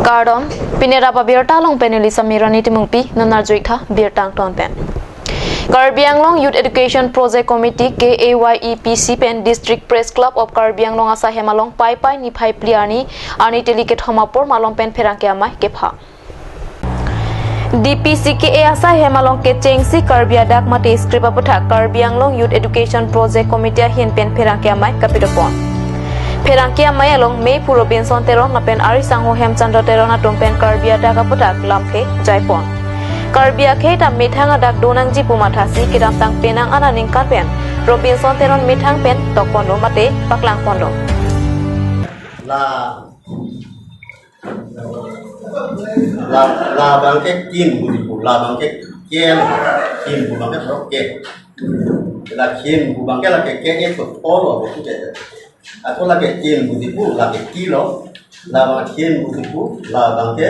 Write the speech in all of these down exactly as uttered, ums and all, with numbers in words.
Kardom, pini rap abirta along pen neli Samirani Timungpi, non arjuik tha birta angton pen. Karbi Anglong Youth Education Project Committee, K A Y E P C pen District Press Club of Karbi Anglong asaihem along Paipai niphai phli arni, arni tili kethom apor malom pen pherangke amei kepha. D P C K A asaihem along kechengsi Karbi adak mate script aputhak Karbi Anglong Youth Education Project Committee ahin pen pherangke amei kapidopon. Pherangke amei along meiphu Robinson Teron lapen ari sangho Hemchandra Teron atum pen Karbi adak aputhak lamthe jaipon. Karbi akhei ta methang adak donangji pu mathasi kedamtang penang aningkan pen Robinson Teron methang pen tokponlo mate paklangponlo. La, la, labang ke kin pu dipu, labang ke ken, kin pu bang ke throk ke. La kin pu bang ke la ke ke e to polo bo ke. Ako la ke kin pu dipu, la ke ki lo. Labang kin pu dipu, labang ke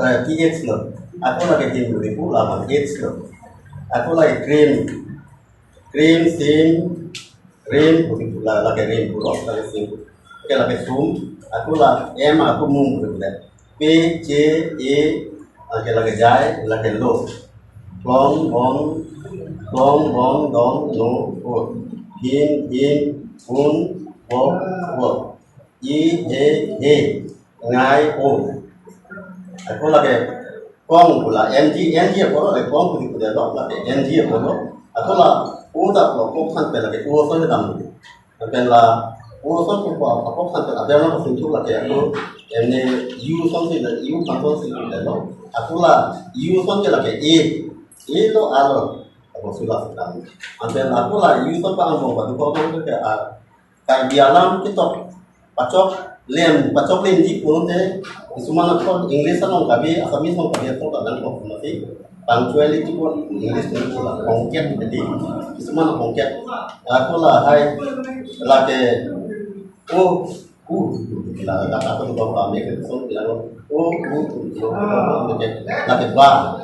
eh, T H lo. Ako la ke kin pu dipu, labang H lo. Ako la ke cream. Cream, sim, rim, la, la ke rim pulo, la ke sim. Ke la ke sum, ako la M, ako mum, pulo. P, J, A, la ke, la ke jai, la ke lo. Klong, bong, klong, bong, dong, no, ko. Hin, hin, un, bo, bo. I, he, he, ngai, o. Ako la ke kong pu la N G, N G apor la ke kong pu di pu de lo, la ke N G apor lo. Ako la o ta lo ko khan pe la ke o so le dam. Pen la o so ko ko ko khan pe la de lo ko sin tu la ke ako ene u so si le u khan so si le lo. Ako la u so ke la ke e, e lo a lo. Ako su la si dam. Pen ako la u so pa ang bong pa du ko ko ke a Karbi alam ketok pachok lem, pachok lemji pulote, kisuman akhor English along kabi, Assamese along kabi akhor kadang kok mati, punctuality pon English along pula kongket jadi, kisuman kongket. Ako la hai, la ke, o, u, la ke kata tu kami ke so bilang o, u, u, la ke ba,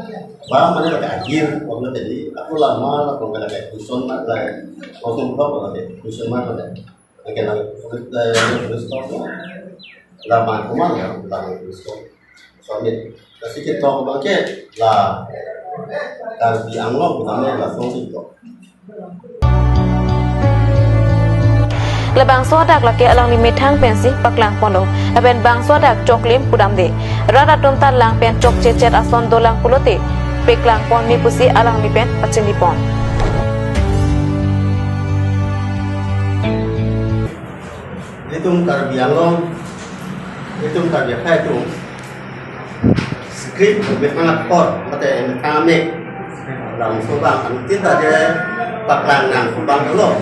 ba mane la ke akhir, kok jadi, ako la ma la kong la ke tuition ma la, kong la ke tuition ma la ke. Oke, la, eh, la, la, la, la, la, la, suami. Kasi ketok abang ke la Karbi Anglong utama la song si tok. Labangso adak lake alangli methang pensi paklangponlo. Lapen bangso adak choklim pudamde. Rat atum ta lang pen chokchechet ason dolang pulote paklangpon me pusi alangli pen pachinipon. Itum Karbi Anglong, itum Karbi akhei atum script methang akhor mate methang amek lam so bang anuttin ta je paklang nang so bang lo.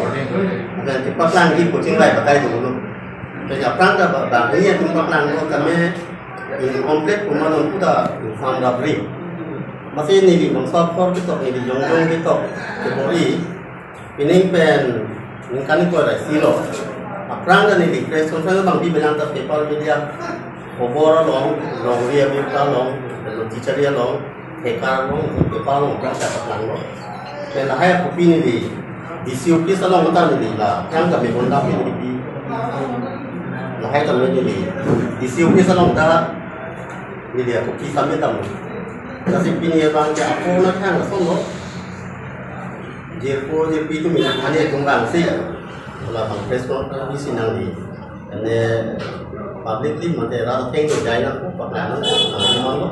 Dan paklang di kucing lai pakai dulu. Jadi aphrang ta bang ini atum paklang lo kami in complete kumanon kuda sam rabri. Masi neli bangso akhor ketok, neli jongjong ketok kebor-i. Pining pen ningkan ni ko rai si lo. Aphrang ta neli press conference bang di bilang ta paper media, khobor along, longri abirta along, teacher along, thekar along, paper along aphrang ta paklanglo. Pen lahai akopi neli D C office along ta neli la aphrang ta mebonda pen neli pi. Lahai ta neli D C office along ta neli akopi submit damlo. Lasi pini abang ke apo na thang asonlo. Jirpo jirpi atum mane atum bang si. Labang press conference si nangli. Ane publicly mate rat atheng dojai nangpo, paklang nangpo, nangli manlo.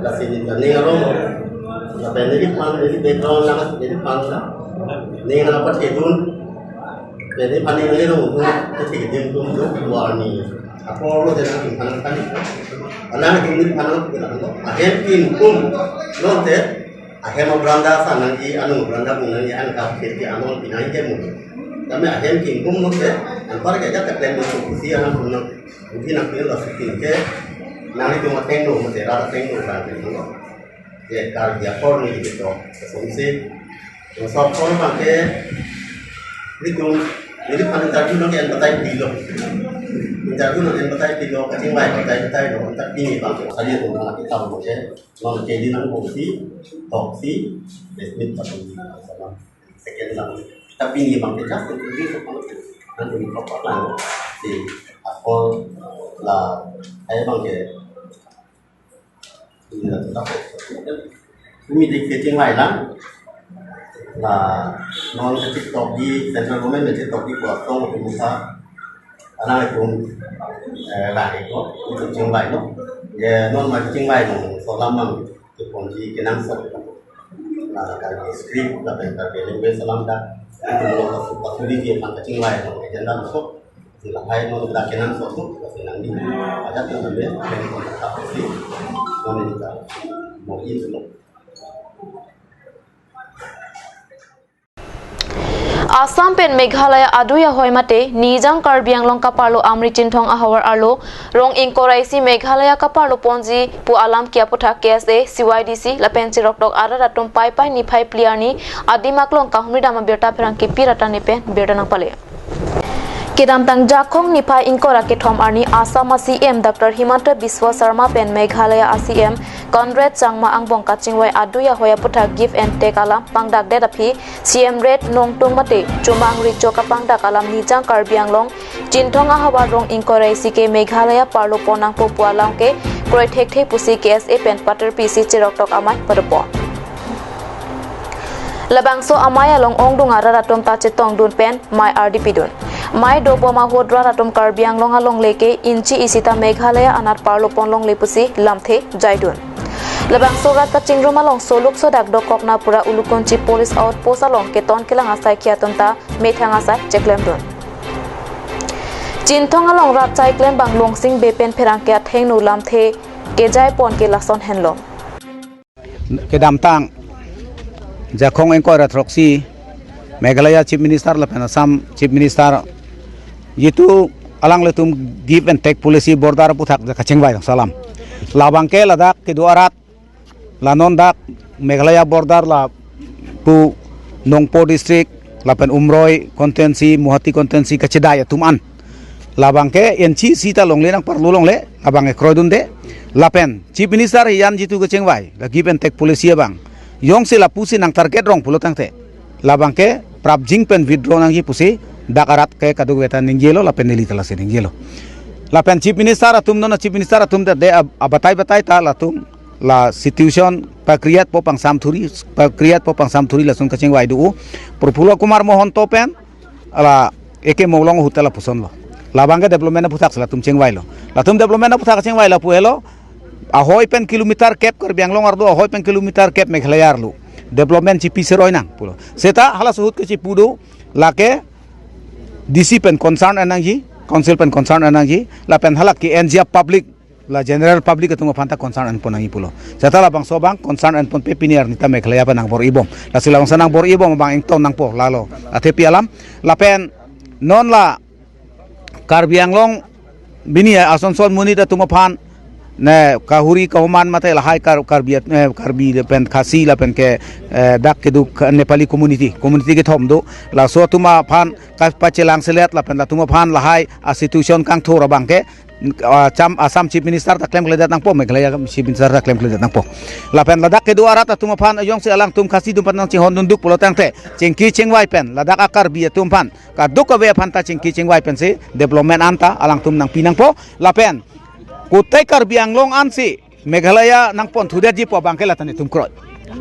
Lasi neli ning arong. Lapen neliphan, neli background nang, neliphan na. Ning nangpathedun. Neliphan ning nangli rong dun, kethi keding atum dun, warni. Apo lo de nangphan nangkali. Alang atum neliphan nangkali. Ahem kin kum. Lote. Ahem abranda sa nangji, anung abranda pu nangji, an kap ke ke anon pinang ke mu. Tame ahem kin kum no ke, anpar ke ja tak lem so kusi anang kum nang, kusi nang pin la sukin ke, nangli atum atheng do, mate rat atheng do, kan ke no. Ye Karbi akhor ni gitu, konsumsi, so akhor bang ke, itum, neliphan interview nang ke an batai pilo. Interview nang an batai pilo, kachingvai batai batai lo, tak pini bang ke, kali atum nang kita mo ke, non ke di nang kongsi, toksi, bismit patung di, sama. Second lang. Tapi ni bang ke just interview so kalau nanti ni proper lang. Di akol la ai bang ke. Ini la tak. Ini di kecheng lai lang. La non kechik tok di central government kechik tok di kuat tong di musa. Anak itu eh lah itu itu kecheng lai no. Ya non ma kecheng lai no so lam mang. Keponji kenangsot. La Karbi script, la pen Karbi language alam dak. Itu lo kasu kasu di dia pang kachingvai lo agenda masuk. Sila hai lo dak kenangsot tu, kasi nang di. Ada tu lebih, yang pun tak pasti. Mana juga. Mau itu lo. Assam pen Meghalaya adui ahoi mate Nijang Karbi Anglong kaparlo Amri Chinthong ahavar arlo rong ingkoi ra isi Meghalaya kaparlo ponji pu alam ke aputhak K S A, C Y D C lapen cheroktok arat atum Paipai niphai phli arni adim aklong kahumri dam abirta pherangke Pi Ratan pen birta nangpale. Kedamtang Jakhong niphai ingkoi ra kethom arni Assam a C M Doctor Himanta Biswa Sarma pen Meghalaya a C M Conrad Sangma angbong kachingvai adui ahoi aputhak give and take alam pangdakdet aphi C M Red Nongtung mate Chomang Richo kapangdak alam Nijang Karbi Anglong Chinthong ahavar rong ingkoi ra isi ke Meghalaya parlo pon nangpo pu alam ke kroi thekthe pusi K S A pen paterpi si cheroktok amei padopon. Labangso amei along ongdung arat atum ta chetongdun pen mei ardi pidun. Mei dobom ahut rat atum Karbi Anglong alongle ke inchi isi ta Meghalaya anat parlo pon longle pusi lamthe jaidun. Labangso rat kachingrum along soluk sodak dokok na pura Ulukunchi Police Outpost along keton kelang asai ke atum ta methang asai cheklemdun. Chinthong along rat chai klem bang Longsing Bey pen pherangke athengno lamthe kejai pon ke lason henlo. Kedamtang Jakhong ingkoi ra throksi Meghalaya Chief Minister lapen Assam Chief Minister jitu alanglitum give and take policy border aputhak ja kachingvai dang salam. Labang ke ladak kedo arat la non dak Meghalaya border lapu Nongpoh district lapen Umroi constituency, Mawhati constituency kachedai atum an. Labang ke inchi isi ta longle nang parlo longle, labang ke kroidunde. Lapen Chief Minister hiyan jitu kachingvai, la give and take policy abang. Jongsi lapusi nang target rong pulo tangte. Labang ke prapjin pen withdraw nangji pusi dak arat ke kadokave ta ningjelo lapen neli ta lasi ningjelo. Lapen Chief Minister atum non Chief Minister atum ta de ab-, abatai batai ta latum la situation pakriyat po pangsam thuri, pakriyat po pangsam thuri lason kachingvai do. Prafulla Kumar Mahanta pen la eke molong ahut ta lapuson lo. Labang ke development aputhak si latum chingvailo. Latum development aputhak chingvai lapu helo. Ahoi pen kilometer kep Karbi Anglong arlo, ahoi pen kilometer kep Meghalaya arlo. Development chipi seroi nang pulo. Seta halaso ahut ke chipu do, lake D C pen concern en nangji, council pen concern en nangji, lapen halake N G O public, la general public atum aphan ta concern enpon nangji pulo. Seta labangso abang concern enponpe pini arni ta Meghalaya pen nangbor-ibom. Lasi labangso nangbor-ibom abang ingtong nangpo lalo. Athe pi alam, lapen non la Karbi Anglong bini Asansol monit atum aphan ne kahuri kahuman mate lahai Kar-, Karbi at-, eh, Karbi lapen Khasi lapen ke, eh, dak kedo Nepali community, community kethom do. Laso atum aphan kapachelang selet lapen latum aphan lahai a situation kangthur abang ke, ah, cham Assam Chief Minister ta klemkledet nangpo, Meghalaya Chief Minister ta klemkledet nangpo. Lapen ladak kedo arat atum aphan jongsi alangtum Khasi atum aphan nangchinghon dunduk pulo tangte, chingki chingvai pen ladak a Karbi atum aphan kadokave aphan ta chingki chingvai pensi development anta alangtum nangpi nangpo. Lapen kote Karbi Anglong ansi Meghalaya nangpon thudetji pu abang ke lata netum kroi.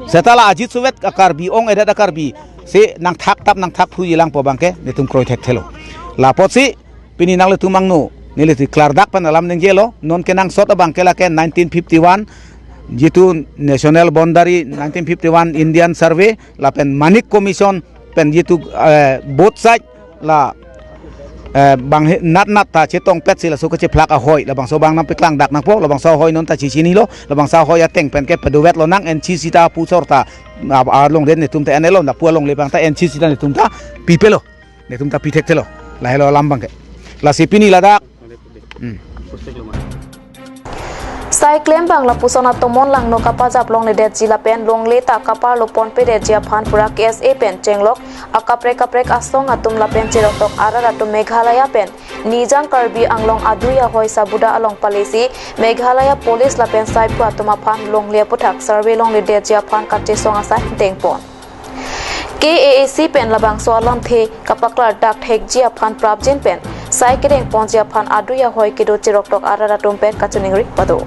Seta la ajit suvet a Karbi ong-edet a Karbi si nangthak tap nangthak phuji lang pu abang ke netum kroi thekthelo. Lapotsi pini nanglitum angno neli ti klardak pen alam ningjelo, non kenangsot abang ke lake nineteen fifty-one jitu National Boundary, nineteen fifty-one Indian Survey lapen Manik Commission pen jitu, eh, both side la, eh, bang he-, nat nat ta chetongpet si laso kachephlak ahoi, labangso abang nangpeklang dak nangpo, labangso ahoi non ta chichinilo, labangso ahoi ateng pen ke padovet lonang, N C C ta pusor ta, ah, along den netum ta enelo, lapu alongle abang ta N C C ta netum ta pipelo, netum ta pithekthelo, lahelo alam abang ke. Lasi pini ladak. Hmm. Sai klem bang lapuson atomon langno kapajap longledetji lapen longle ta kaparlo ponpedetji aphan pura K S A pen chenglok akaprek kaprek asong atum lapen cheroktok arat atum Meghalaya pen Nijang Karbi Anglong adui ahoi sabuda along palesi Meghalaya Police lapen saipu atum aphan longle aputhak survey longledetji aphan kachesong asai dengpon. K A A C pen labangso alamthe kapaklardak thekji aphan prapjin pen Sai kedeng ponji aphan adui ahoi kedo chiroktok arat atum pen kachiningri pado.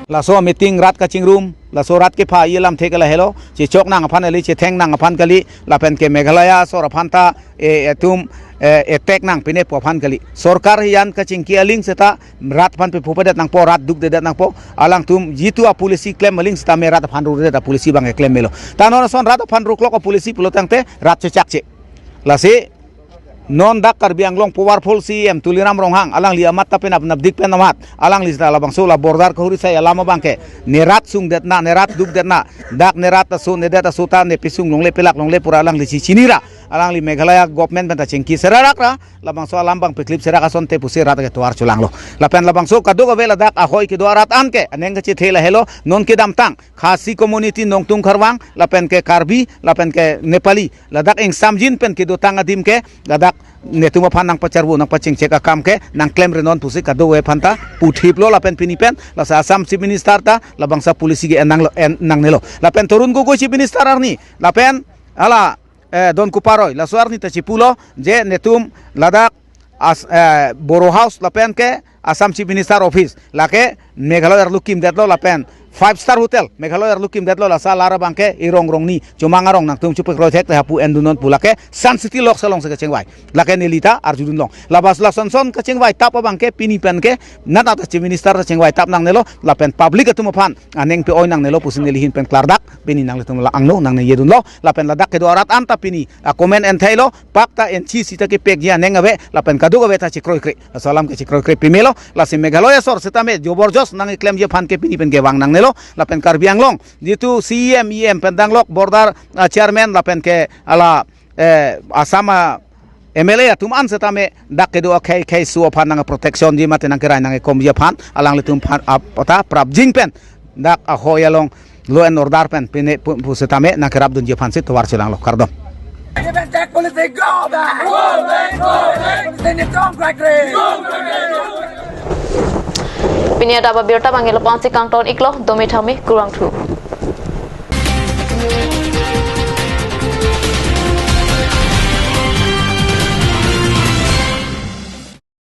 Laso meeting rat kachingrum, laso rat kepha alam thek lahelo, chechok nang aphan kali, chetheng nang aphan kali, lapen ke Meghalaya asor aphan ta, eh, etum, eh, attack nang pine po aphan kali. Sorkar hiyan kachingki aling seta rat aphan pepo pedet nangpo, rat dukdedet nangpo, alangtum jitu a policy klem aling seta me rat aphan rudet a policy bang eklem melo. Ta non ason rat aphan ruklok a policy pulo tangte rat chechakche. Lasi non dak Karbi Anglong powerful C E M Tuliram Ronghang, alangli amat ta penap napdik pen amat, alangli seta labangso la border kahuri sai alam abang ke, ne rat sungdetna, ne rat dukdetna, dak ne rat aso, ne det aso ta ne pisung longle pelak longle pura alangli si chinira, alangli Meghalaya government pen ta chingki serarak ra, labangso alam bang peklip serak asonte pusi rat ke tovar cholanglo. Lapen labangso kadokave ladak ahoi kedo arat an ke aneng kachethe lahelo, non kedamtang Khasi community Nongtung Kharwang, lapen ke Karbi, lapen ke Nepali, ladak ingsamjin pen kedotang adim ke, ladak netum aphan nangpacharvo nangpachingchek akam ke nangklem renon pusi kadokave aphan ta puthiplo lapen pini pen, lasi Assam Chief Minister ta labangso policy ke en nanglo, en nangnelo. Lapen Tarun Gogoi Chief Minister arni, lapen hala, eh, Don Kupar Roy, laso arni ta chipulo, je netum ladak as, eh, Boro House lapen ke Assam Chief Minister Office, lake Meghalaya arlo kimdetlo lapen five star hotel Meghalaya arlo kimdetlo, lasi alar abang ke erong rongni chomang arong nangtum chupek roi thek te hapu endunon pu lake Sun City Lodge alongsi kachingvai. Lake neli ta arjudunlong. Labas lason son kachingvai tap abang ke pini pen ke nat ata Chief Minister ta chingvai tap nangnelo, lapen public atum aphan aneng pe-oi nangnelo pusi neli ahin pen klardak pini nanglitum la angno nangne yedunlo, lapen ladak kedo arat an ta pini a comment enthailo, pak ta enchi sita kepekji aneng ave, lapen kadokave ta chekroikre. Laso alam ke chekroikre pimelo, lasi Meghalaya asor setame joborjos nangklemji aphan ke pini pen kevang nangnelo, lapen Karbi Anglong jitu C E M, E M pen danglok border, ah, chairman, lapen ke hala, eh, Assam, ah, M L A atum an setame dak kedo akhei khei su aphan nang protection ji mate nangkerai nangkekomji aphan, alanglitum aphan ap-, ta prapjin pen dak ahoi along law and order pen pine pu, pu setame nangkerapdunji aphansi tovar cholanglo, kardom. Policy go back! Go back! Go back! Policy ni tong crack rate! Pini adap abirta bang ilo ponsi kangton iklo, domi thami kurang thu.